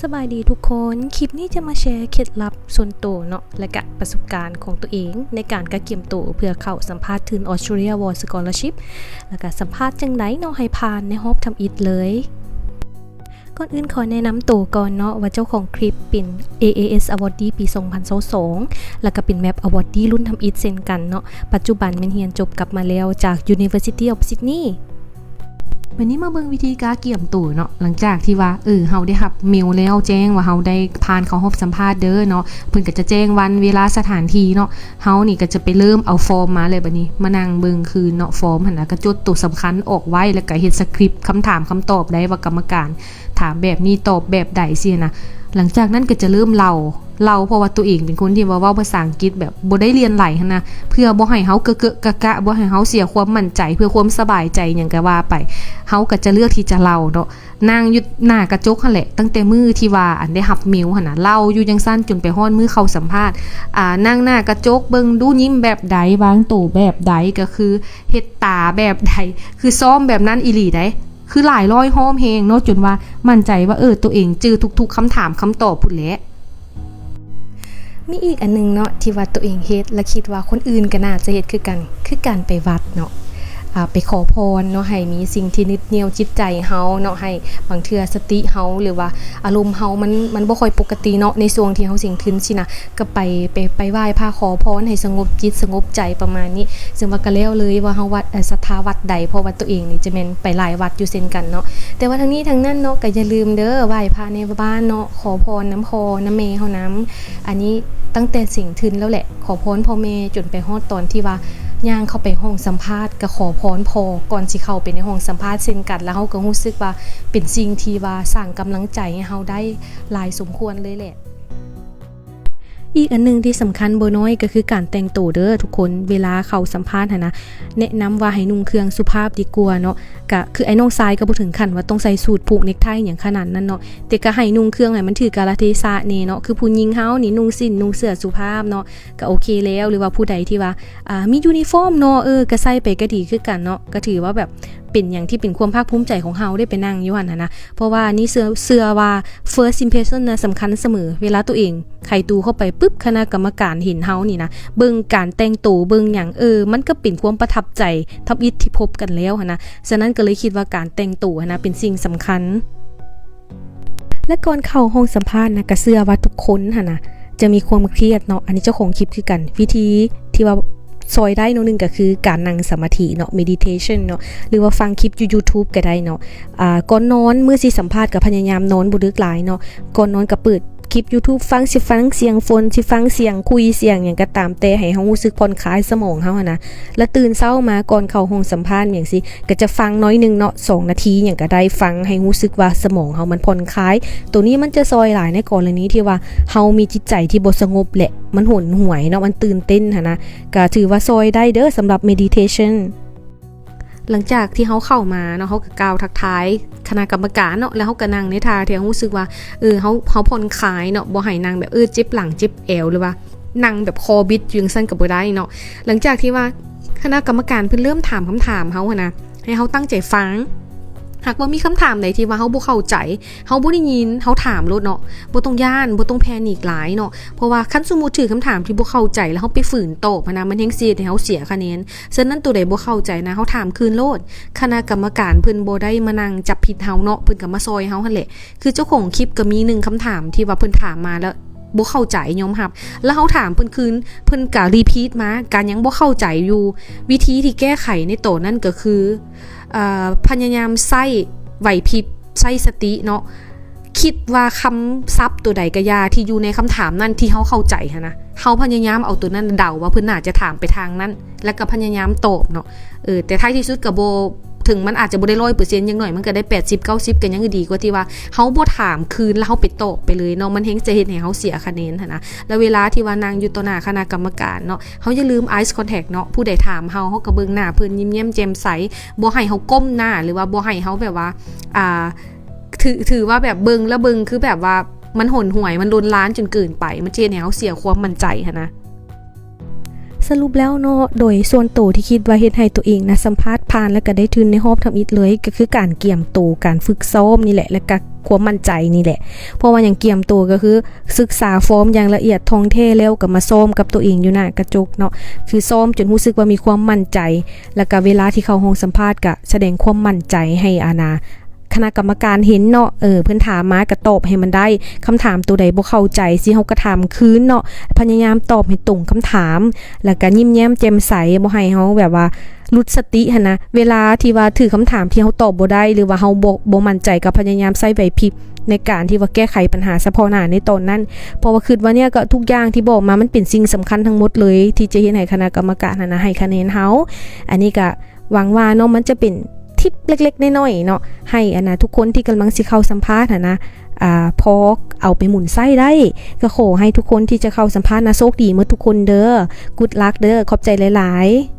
ສະບາຍດີທຸກຄົນ, ຄລິບນີ້ຈະມາແຊເຄັດລັບສ່ວນໂຕເນາະ ແລະກະປະສົບການຂອງຕົວເອງໃນການກະກຽມໂຕເພື່ອເຂົ້າສຳພາດທຶນ Australia War Scholarship ແລະກະສຳພາດຈັ່ງໃດເນາະໃຫ້ຜ່ານໃນຮອບທຳອິດເລີຍ. ກ່ອນອື່ນຂໍແນະນຳໂຕກ່ອນເນາະ ວ່າເຈົ້າຂອງຄລິບເປັນ ເອເອເອສ Awardee ປີສອງພັນຊາວສອງ ແລະກະເປັນ MAP Awardee ລຸ້ນທຳອິດເຊັ່ນກັນເນາະ, ປັດຈຸບັນແມ່ນຮຽນຈົບກັບມາແລ້ວຈາກ University of Sydney. ບັດນີ້ມາເບິ່ງວິທີກະກຽມໂຕເນາະ, ຫຼັງຈາກທີ່ວ່າ ເອີ ເຮົາໄດ້ຮັບເມວແລ້ວ ແຈ້ງວ່າເຮົາໄດ້ຜ່ານເຂົ້າຮອບສຳພາດເດີເນາະ, ເພິ່ນກໍຈະແຈ້ງວັນເວລາສະຖານທີ່ເນາະ. ເຮົານີ້ກໍຈະໄປເລີ່ມເອົາຟອມມາເລີຍ, ບັດນີ້ມານັ່ງເບິ່ງຄືນເນາະ ຟອມຫັ້ນນະ, ກໍຈົດໂຕສຳຄັນອອກໄວ້ ແລ້ວກໍເຮັດສະຄຣິບຄຳຖາມຄຳຕອບໄດ້ວ່າກຳມະການຖາມແບບນີ້ຕອບແບບໃດຊີ້ນະ. ຫຼັງຈາກນັ້ນກໍຈະເລີ່ມເລົ່າ ເລົ່າ ເພາະວ່າຕົວເອງເປັນຄົນທີ່ວ່າເວົ້າພາສາອັງກິດແບບບໍ່ໄດ້ລຽນໄຫຼຫັ້ນນະ, ເພື່ອບໍ່ໃຫ້ເຮົາເກະເກະກະກະ ບໍ່ໃຫ້ເຮົາເສຍຄວາມໝັ້ນໃຈ ເພື່ອຄວາມສະບາຍໃຈຫຍັງກໍວ່າໄປ, ເຮົາກໍຈະເລືອກທີ່ຈະເລົ່າເນາະ. ນັ່ງຢູ່ໜ້າກະຈົກຫັ້ນແຫຼະ ຕັ້ງແຕ່ມື້ທີ່ວ່າ ອັນ ໄດ້ຮັບເມວຫັ້ນນະ, ເລົ່າຢູ່ຈັ່ງຊັ້ນຈົນໄປຮອດມື້ເຂົ້າສຳພາດ. ອາ ນັ່ງໜ້າກະຈົກເບິ່ງດູຍິ້ມແບບໃດ ວາງໂຕແບບໃດ ກໍຄືເຮັດຕາແບບໃດ ຄືຊ້ອມແບບນັ້ນອີ່ຫຼີໃດ໋, ຄືຫຼາຍຮ້ອຍຮອບແຮງເນາະ ຈົນວ່າໝັ້ນໃຈວ່າ ເອີ ໂຕເອງຈື່ທຸກໆຄຳຖາມຄຳຕອບພຸ້ນແຫຼະ. ມີອີກອັນໜຶ່ງເນາະ ທີ່ວ່າໂຕເອງເຮັດ ແລະ ຄິດວ່າຄົນອື່ນກໍໜ້າຈະເຮັດຄືກັນ ຄືການໄປວັດເນາະ, ອາ ໄປຂໍພອນເນາະ ໃຫ້ມີສິ່ງທີ່ຍຶດໜ່ຽວຈິດໃຈເຮົາເນາະ, ໃຫ້ບາງເທື່ອສະຕິເຮົາ ຫຼືວ່າອາລົມເຮົາມັນ ມັນບໍ່ຄ່ອຍປົກກະຕິເນາະ ໃນຊ່ວງທີ່ເຮົາເສັງທຶນຊີ້ນະ, ກໍໄປ ໄປ ໄປໄຫວ້ພະຂໍພອນໃຫ້ສະຫງົບຈິດສະຫງົບໃຈປະມານນີ້. ເຊິ່ງວ່າກໍແລ້ວເລີຍວ່າເຮົາວັດ ເອີ ສັດທາວັດໃດ ເພາະວ່າໂຕເອງນີ້ຈະແມ່ນໄປຫຼາຍວັດຢູ່ເຊັ່ນກັນເນາະ. ແຕ່ວ່າທັງນີ້ທັງນັ້ນເນາະ ກໍຢ່າລືມເດີ ໄຫວ້ພະໃນບ້ານເນາະ ຂໍພອນນຳພໍ່ນຳແມ່ເຮົານຳ. ອັນນີ້ຕັ້ງແຕ່ເສັງທຶນແລ້ວແຫຼະ ຂໍພອນພໍ່ແມ່ ຈົນໄປຮອດຕອນທີ່ວ່າຍ່າງເຂົ້າໄປຫ້ອງສຳພາດ ກໍຂໍພອນພໍ່ກ່ອນຊິເຂົ້າໄປໃນຫ້ອງສຳພາດເຊັ່ນກັນ. ແລ້ວເຮົາກໍຮູ້ສຶກວ່າເປັນສິ່ງທີ່ວ່າສ້າງກຳລັງໃຈໃຫ້ເຮົາໄດ້ຫຼາຍສົມຄວນເລີຍແຫຼະ. ອີກອັນໜຶ່ງທີ່ສຳຄັນບໍ່ນ້ອຍກໍຄືການແຕ່ງໂຕເດີທຸກຄົນ. ເວລາເຂົ້າສຳພາດຫັ້ນນະ ແນະນຳວ່າໃຫ້ນຸ່ງເຄື່ອງສຸພາບດີກວ່າເນາະ. ກະຄືອ້າຍນ້ອງຊາຍກໍບໍ່ເຖິງຂັ້ນວ່າຕ້ອງໃສ່ສູດຜູກເນັກໄທຫຍັງຂະໜາດນັ້ນເນາະ, ແຕ່ກໍໃຫ້ນຸ່ງເຄື່ອງໃຫ້ມັນຖືກາລະເທສະແດ່ເນາະ. ຄືຜູ້ຍິງເຮົານີ້ນຸ່ງສິ້ນນຸ່ງເສື້ອສຸພາບເນາະ ກໍໂອເຄແລ້ວ. ຫຼືວ່າຜູ້ໃດທີ່ວ່າ ອາ ມີຢູນິຟອມເນາະ ເອີ ກໍໃສ່ໄປກໍດີຄືກັນເນາະ, ກໍຖືວ່າແບບເປັນຫຍັງທີ່ເປັນຄວາມພາກພູມໃຈຂອງເຮົາໄດ້ໄປນັ່ງຢູ່ຫັ້ນຫັ້ນນະ. ເພາະວ່ານີ້ເຊື່ອ ເຊື່ອວ່າ first impression ນະສຳຄັນສະເໝີ. ເວລາໂຕເອງໄຂຕູເຂົ້າໄປປຶບ ຄະນະກຳມະການເຫັນເຮົານີ້ນະ ເບິ່ງການແຕ່ງໂຕ ເບິ່ງຫຍັງ ເອີ ມັນກໍເປັນຄວາມປະທັບໃຈທຳອິດທີ່ພົບກັນແລ້ວຫັ້ນນະ. ສະນັ້ນກໍເລີຍຄິດວ່າການແຕ່ງໂຕຫັ້ນນະເປັນສິ່ງສຳຄັນ. ແລະ ກ່ອນເຂົ້າຫ້ອງສຳພາດນະ ກໍເຊື່ອວ່າທຸກຄົນຫັ້ນນະຈະມີຄວາມຄຽດເນາະ, ອັນນີ້ເຈົ້າຂອງຄລິບຄືກັນ. ວິທີທີ່ວ່າຊ່ອຍໄດ້ໜ້ອຍໜຶ່ງກໍຄືການນັ່ງສະມາທິເນາະ meditation ເນາະ ຫຼືວ່າຟັງຄລິບຢູ່ YouTube ກໍໄດ້ເນາະ. ອາ ກ່ອນນອນ ມື້ຊິສຳພາດກໍພະຍາຍາມນອນບໍ່ດຶກຫຼາຍເນາະ, ກ່ອນນອນກໍເປີດຄລິບ YouTube ຟັງ, ຊິຟັງສຽງຝົນ ຊິຟັງສຽງຂຸຍ ສຽງຫຍັງກໍຕາມແຕ່ ໃຫ້ເຮົາຮູ້ສຶກຜ່ອນຄາຍສະໝອງເຮົາຫັ້ນນະ. ແລ້ວຕື່ນເຊົ້າມາກ່ອນເຂົ້າຫ້ອງສຳພາດຫຍັງຊີ້ ກໍຈະຟັງໜ້ອຍໜຶ່ງເນາະ ສອງນາທີຫຍັງກໍໄດ້, ຟັງໃຫ້ຮູ້ສຶກວ່າສະໝອງເຮົາມັນຜ່ອນຄາຍ. ໂຕນີ້ມັນຈະຊ່ອຍຫຼາຍໃນກໍລະນີທີ່ວ່າເຮົາມີຈິດໃຈທີ່ບໍ່ສະຫງົບ ແລະ ມັນຫົນຫວຍເນາະ ມັນຕື່ນເຕັ້ນຫັ້ນນະ, ກໍຖືວ່າຊ່ອຍໄດ້ເດີສຳລັບ meditation. ຫຼັງຈາກທີ່ເຮົາເຂົ້າມາເນາະ ເຮົາກໍກ່າວທັກທາຍຄະນະກຳມະການເນາະ ແລ້ວເຮົາກໍນັ່ງໃນທ່າທີ່ເຮົາຮູ້ສຶກວ່າ ເອີ ເຮົາ ເຮົາຜ່ອນຄາຍເນາະ, ບໍ່ໃຫ້ນັ່ງແບບ ເອີ ເຈັບຫຼັງເຈັບແອວ ຫຼືວ່ານັ່ງແບບຄໍບິດຢູ່ຈັ່ງຊັ້ນກໍບໍ່ໄດ້ເນາະ. ຫຼັງຈາກທີ່ວ່າຄະນະກຳມະການເພິ່ນເລີ່ມຖາມຄຳຖາມເຮົາຫັ້ນນະ ໃຫ້ເຮົາຕັ້ງໃຈຟັງ. ຫາກວ່າມີຄຳຖາມໃດທີ່ວ່າເຮົາບໍ່ເຂົ້າໃຈ ເຮົາບໍ່ໄດ້ຍິນ ເຮົາຖາມໂລດເນາະ, ບໍ່ຕ້ອງຢ້ານ ບໍ່ຕ້ອງແພນິກຫຼາຍເນາະ. ເພາະວ່າຄັນສົມມຸດຖືກຄຳຖາມທີ່ບໍ່ເຂົ້າໃຈ ແລ້ວເຮົາໄປຝືນຕອບຫັ້ນນະ ມັນແຮ່ງຊິເຮັດໃຫ້ເຮົາເສຍຄະແນນ. ສະນັ້ນໂຕໃດບໍ່ເຂົ້າໃຈນະ ເຮົາຖາມຄືນໂລດ. ຄະນະກຳມະການເພິ່ນບໍ່ໄດ້ມານັ່ງຈັບຜິດເຮົາເນາະ, ເພິ່ນກໍມາຊ່ອຍເຮົາຫັ້ນແຫຼະ. ຄືເຈົ້າຂອງຄລິບກໍມີໜຶ່ງຄຳຖາມທີ່ວ່າເພິ່ນຖາມມາແລ້ວບໍ່ເຂົ້າໃຈ ຍອມຮັບ, ແລ້ວເຮົາຖາມເພິ່ນຄືນ ເພິ່ນກໍ repeat ມາ ກໍຍັງບໍ່ເຂົ້າໃຈຢູ່. ວິທີທີ່ແກ້ໄຂໃນຕອນນັ້ນກໍຄື ເອີ ພະຍາຍາມໃຊ້ໄຫວພິບ ໃຊ້ສະຕິເນາະ, ຄິດວ່າຄຳສັບໂຕໃດກໍຢ່າທີ່ຢູ່ໃນຄຳຖາມນັ້ນທີ່ເຮົາເຂົ້າໃຈຫັ້ນນະ, ເຮົາພະຍາຍາມເອົາໂຕນັ້ນເດົາວ່າເພິ່ນໜ້າຈະຖາມໄປທາງນັ້ນ ແລ້ວກໍພະຍາຍາມຕອບເນາະ. ເອີ ແຕ່ທ້າຍທີ່ສຸດກໍບໍ່ ເຖິງມັນອາດຈະບໍ່ໄດ້ຮ້ອຍເປີເຊັນ ຢ່າງໜ້ອຍມັນກໍໄດ້ແປດສິບ ເກົ້າສິບ ກໍຍັງດີກວ່າທີ່ວ່າເຮົາບໍ່ຖາມຄືນ ແລ້ວເຮົາໄປຕອບໄປເລີຍເນາະ, ມັນແຮ່ງຈະເຮັດໃຫ້ເຮົາເສຍຄະແນນຫັ້ນນະ. ແລ້ວເວລາທີ່ວ່ານັ່ງຢູ່ຕໍ່ໜ້າຄະນະກຳມະການເນາະ ເຮົາຢ່າລືມ eye contact ເນາະ, ຜູ້ໃດຖາມເຮົາ ເຮົາກໍເບິ່ງໜ້າເພິ່ນ ຍິ້ມແຍ້ມແຈ່ມໃສ, ບໍ່ໃຫ້ເຮົາກົ້ມໜ້າ ຫຼືວ່າບໍ່ໃຫ້ເຮົາແບບວ່າ ອ່າ ຖື ຖືວ່າແບບເບິ່ງແລ້ວເບິ່ງຄືແບບວ່າມັນຫົນຫວຍ ມັນລົນລານຈົນເກີນໄປ ມັນຈະເຮັດໃຫ້ເຮົາເສຍຄວາມໝັ້ນໃຈຫັ້ນນະ. ສ ສະຫຼຸບແລ້ວເນາະ ໂດຍສ່ວນໂຕທີ່ຄິດວ່າເຮັດໃຫ້ໂຕເອງນະ ສຳພາດຜ່ານ ແລ້ວກະໄດ້ທຶນໃນຮອບທຳອິດເລີຍ ກະຄືການກຽມໂຕ ການຝຶກຊ້ອມນີ້ແຫຼະ ແລ້ວກະຄວາມໝັ້ນໃຈນີ້ແຫຼະ. ເພາະວ່າຫຍັງ ກຽມໂຕກະຄືສຶກສາຟອມຢ່າງລະອຽດທ່ອງແທ້ ແລ້ວກະມາຊ້ອມກັບໂຕເອງຢູ່ໜ້າກະຈົກເນາະ ຄືຊ້ອມຈົນຮູ້ສຶກວ່າມີຄວາມໝັ້ນໃຈ ແລ້ວກະເວລາທີ່ເຂົ້າຫ້ອງສຳພາດກະສະແດງຄວາມໝັ້ນໃຈໃຫ້ ອານາ ຄະນະກຳມະການເຫັນເນາະ ເອີ ເພິ່ນຖາມມາກະຕອບໃຫ້ມັນໄດ້ ຄຳຖາມໂຕໃດບໍ່ເຂົ້າໃຈ ຊິເຮົາກະຖາມຄືນເນາະ ພະຍາຍາມຕອບໃຫ້ຕົງຄຳຖາມ ແລ້ວກະຍິ້ມແຍ້ມແຈ່ມໃສ ບໍ່ໃຫ້ເຮົາແບບວ່າຫຼຸດສະຕິຫັ້ນນະ ເວລາທີ່ວ່າຖືກຄຳຖາມທີ່ເຮົາຕອບບໍ່ໄດ້ ຫຼືວ່າເຮົາບໍ່ ບໍ່ໝັ້ນໃຈ ກະພະຍາຍາມໃຊ້ໄຫວພິບໃນການທີ່ວ່າແກ້ໄຂບັນຫາສະເພາະໜ້າໃນຕອນນັ້ນ ເພາະວ່າຄິດວ່າເນຍ ກະທຸກຢ່າງທີ່ບອກມາ ມັນເປັນສິ່ງສຳຄັນທັງໝົດເລີຍ ທີ່ຈະເຮັດໃຫ້ຄະນະກຳມະການຫັ້ນນະ ໃຫ້ຄະແນນເຮົາ. ອັນນີ້ກະຫວັງວ່າເນາະ ມັນຈະເປັນທິບເລັກໆນ້ອຍໆເນາະ ໃຫ້ ອານາ ທຸກຄົນທີ່ກຳລັງຊິເຂົ້າສຳພາດຫັ້ນນະ ອາ ພໍເອົາໄປໝູນໃຊ້ໄດ້. ກະຂໍໃຫ້ທຸກຄົນທີ່ຈະເຂົ້າສຳພາດນະ ໂຊກດີໝົດທຸກຄົນເດີ. Good luck ເດີ. ຂອບໃຈຫຼາຍໆ.